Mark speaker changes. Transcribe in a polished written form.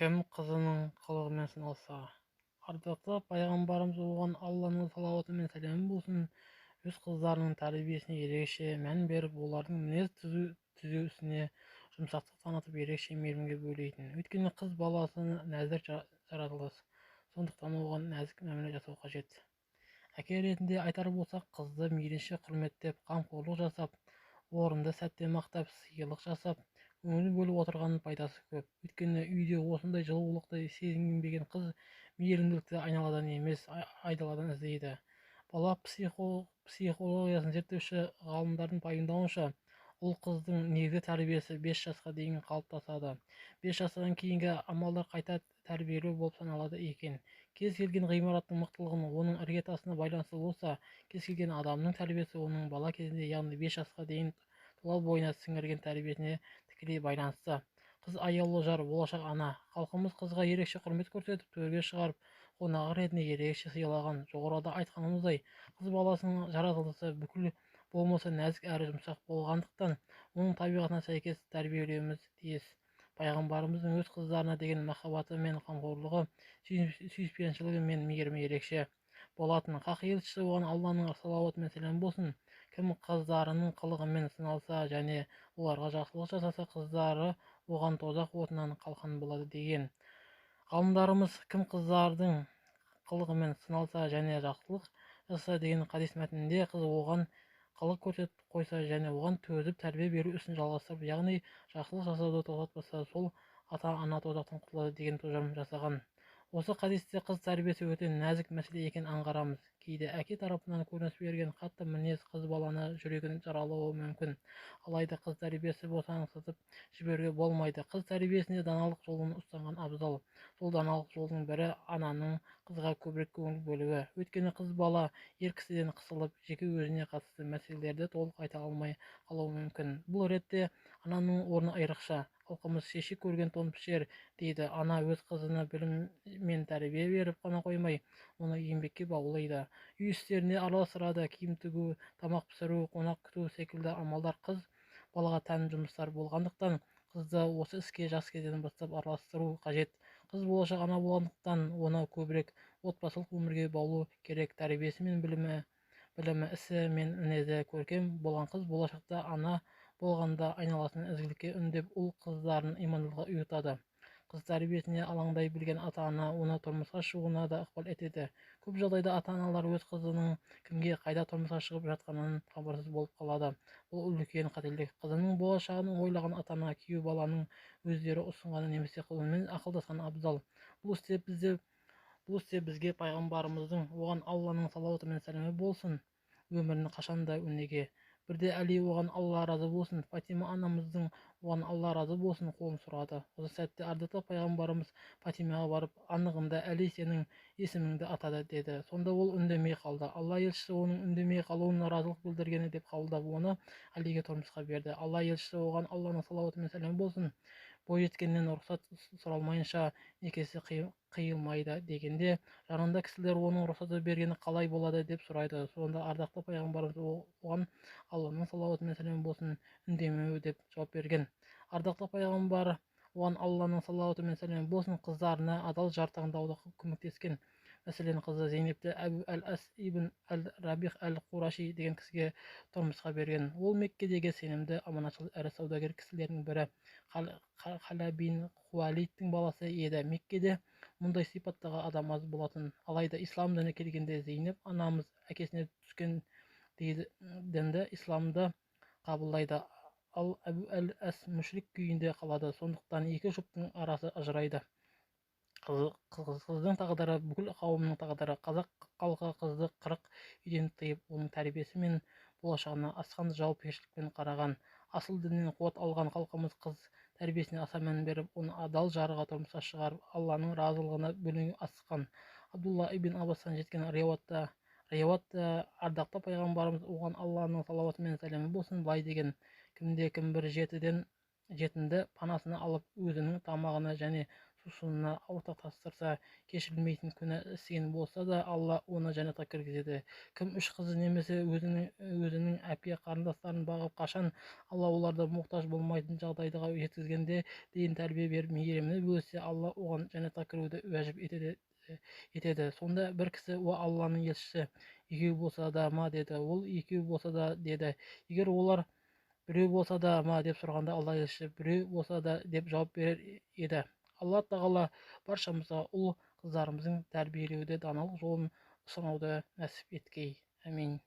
Speaker 1: Кім қызының қылығымен сыналса. Ардақты пайғамбарымыз, оған Алланың салауаты мен сәлемі болсын, өз қыздарының тәрбиесіне ерекше мән беріп, олардың мінез түзеу ісіне жұмсақтық танытып, ерекше мейірімге бөлейтін. Өйткені қыз баласы нәзік жаратылыс, сондықтан оған нәзік мәміле жасау қажет. Әке ретінде айтар болсақ, қызды мейлінше құрметтеп, қамқорлық жасап, орынды сәтте мақтап, сыйлық жасап, көңіл бөліп отырғанның пайдасы көп. Өйткені үйде осындай жылулықты сезінбеген қыз мейірімділікті айналадан емес, айдаладан іздейді. Бала психологиясын зерттеуші ғалымдардың пайымдауынша, ұл қыздың негізгі тәрбиесі 5 жасқа дейін қалыптасады. 5 жастан кейінгі амалдар қайта тәрбиелеу болып саналады екен. Кез келген ғимараттың мықтылығы оның іргетасына байланысты болса, кез келген адамның тәрбиесі оның бала кезінде, яғни 5 жасқа дейін тұла бойына сіңірген тәрбиесіне тікелей байланысты. Қыз аяулы жар, болашақ ана. Халқымыз қызға ерекше құрмет көрсетіп, төрге шығарып, қонағы ретінде ерекше сыйлаған. Жоғарыда айтқанымыздай, қыз баласының жаратылысы бүкіл болмысы нәзік әрі жұмсақ болғандықтан, оның табиғатына сәйкес тәрбиелеуіміз тиіс. Пайғамбарымыздың өз қыздарына деген махаббаты мен қамқорлығы, сүйіспеншілігі мен мейірімі ерекше болатын. Хақ елшісі, оған Алланың салауаты мен сәлемі болсын, кім қыздарының қылығымен сыналса және оларға жақсылық жасаса, қыздары оған тозақ отынан қалқан болады деген. Ғалымдарымыз кім қыздардың қылығымен сыналса және жақсылық жасаса деген хадис мәтінінде қыз оған қылық көрсетіп қойса және оған төзіп тәрбие беру ісін жалғастырып, яғни жақсылық жасауды тоқтатпаса, сол ата-ана тозақтан құтылады деген тұжырым жасаған. Осы хадисте қыз тәрбиесі өте нәзік мәселе екенін аңғарамыз. Кейде әке тарапынан көрініс берген қатты мінез қыз баланы жүрегін жаралауы мүмкін. Алайда қыз тәрбиесі босаңсытып жіберуге болмайды. Қыз тәрбиесінде даналық жолын ұстанған абзал. Сол даналық жолдың бірі ананың қызға көбірек көңіл бөлуі. Өйткені қыз бала ер кісіден қысылып, жеке өзіне қатысты мәселелерді толық айта алмай қалуы мүмкін. Бұл ретте ананың орны айрықша. Халқымыз шеше көрген тон пішер дейді. Ана өз қызына білім мен тәрбие беріп қана қоймай, оны еңбекке баулиды. Үй істеріне араластырады. Киім тігу, тамақ пісіру, қонақ күту секілді амалдар қыз балаға тән жұмыстар болғандықтан, қызды осы іске жас кезден бастап араластыру қажет. Қыз болашақ ана болғандықтан, оны көбірек отбасылық өмірге баулу керек. Тәрбиесі мен білімі, ісі мен мінезі көркем болған қыз болашақта ана болғанда айналасын ізгілікке үндеп, ұл қыздарын имандылыққа ұйытады. Қыз тәрбиесіне алаңдай білген ата-ана оны тұрмысқа шығуына да ықпал етеді. Көп жағдайда ата-аналар өз қызының кімге, қайда тұрмысқа шығып жатқанынан хабарсыз болып қалады. Бұл үлкен қателік. Қызының болашағын ойлаған ата-ана күйеу баланың өздері ұсынғаны немесе қызымен ақылдасқан абзал. Бұл істе бізге пайғамбарымыздың, оған Алланың салауаты мен сәлемі болсын, өмірін қашанда өнеге. Бірде Әли, оған Алла разы болсын, Фатима анамыздың, оған Алла разы болсын, қолын сұрады. Осы сәтте ардақты пайғамбарымыз Фатимаға барып, анығында Әли сенің есіміңді атады деді. Сонда ол үндемей қалды. Алла елшісі оның үндемей қалуын наразылық білдіргені деп қабылдап, оны Әлиге тұрмысқа берді. Алла елшісі, оған Алланың салауаты мен сәлемі болсын, бойжеткеннен рұқсат сұралмайынша некесі қиылмайды дегенде, жанында кісілер оның рұқсаты бергені қалай болады деп сұрайды. Сонда ардақты пайғамбарымыз оған Алланың салауаты мен сәлемі болсын, үндемеу деп жауап берген. Ардақты пайғамбар, оған Алланың салауаты мен сәлемі болсын, қыздарына адал жар таңдауда көмектескен. Мәселен, қызы Зейнепті Әбу әл-Ас ибн әл-Рабих әл-Қураши деген кісіге тұрмысқа берген. Ол Меккедегі сенімді, аманатшыл әрі саудагер кісілердің бірі Халя бин Хуалидтің баласы еді. Меккеде мұндай сипаттағы адам аз болатын. Алайда ислам діні келгенде Зейнеп анамыз әкесіне түскен дінді, исламды қабылдайды. Ал Әбу әл-Әс мүшрик күйінде қалады. Сондықтан екі жұптың арасы ажырайды. Қыздың тағдыры бүкіл қауымның тағдыры. Қазақ халқы қызды 40 үйден тыйып, оның тәрбиесі мен болашағына асқан жауапкершілікпен қараған. Асыл діннен қуат алған халқымыз қыз тәрбиесіне аса мән беріп, оны адал жарға тұрмысқа шығарып, Алланың разылығына бөленуге асыққан. Абдулла ибн Аббастан жеткен риуаятта ардақты пайғамбарымыз, оған Алланың салауаты мен сәлемі болсын, былай деген: кімде кім бір жетімді панасына алып, өзінің тамағына және Сусынына ортақтастырса, кешірілмейтін күнә істеген болса да, Алла оны жәннатқа кіргізеді. Кім үш қызы немесе өзінің әпке қарындастарын бағып, қашан Алла оларды мұқтаж болмайтын жағдайға жеткізгенде дейін тәрбие беріп, мейіріміне бөлесе, Алла оған жәннатқа кіруді уәжіп етеді. Сонда бір кісі: «О Алланың елшісі, екеу болса да ма?» – деді. Ол: «Екеу болса да», – деді. Егер олар біреу болса да ма деп сұрағанда, Алла елшісі: «Біреу болса да», – деп жауап берер еді. Алла тағала баршамызға ұл қыздарымыздың тәрбиелеуде даналық жолын ұстануды нәсіп еткей. Әмин.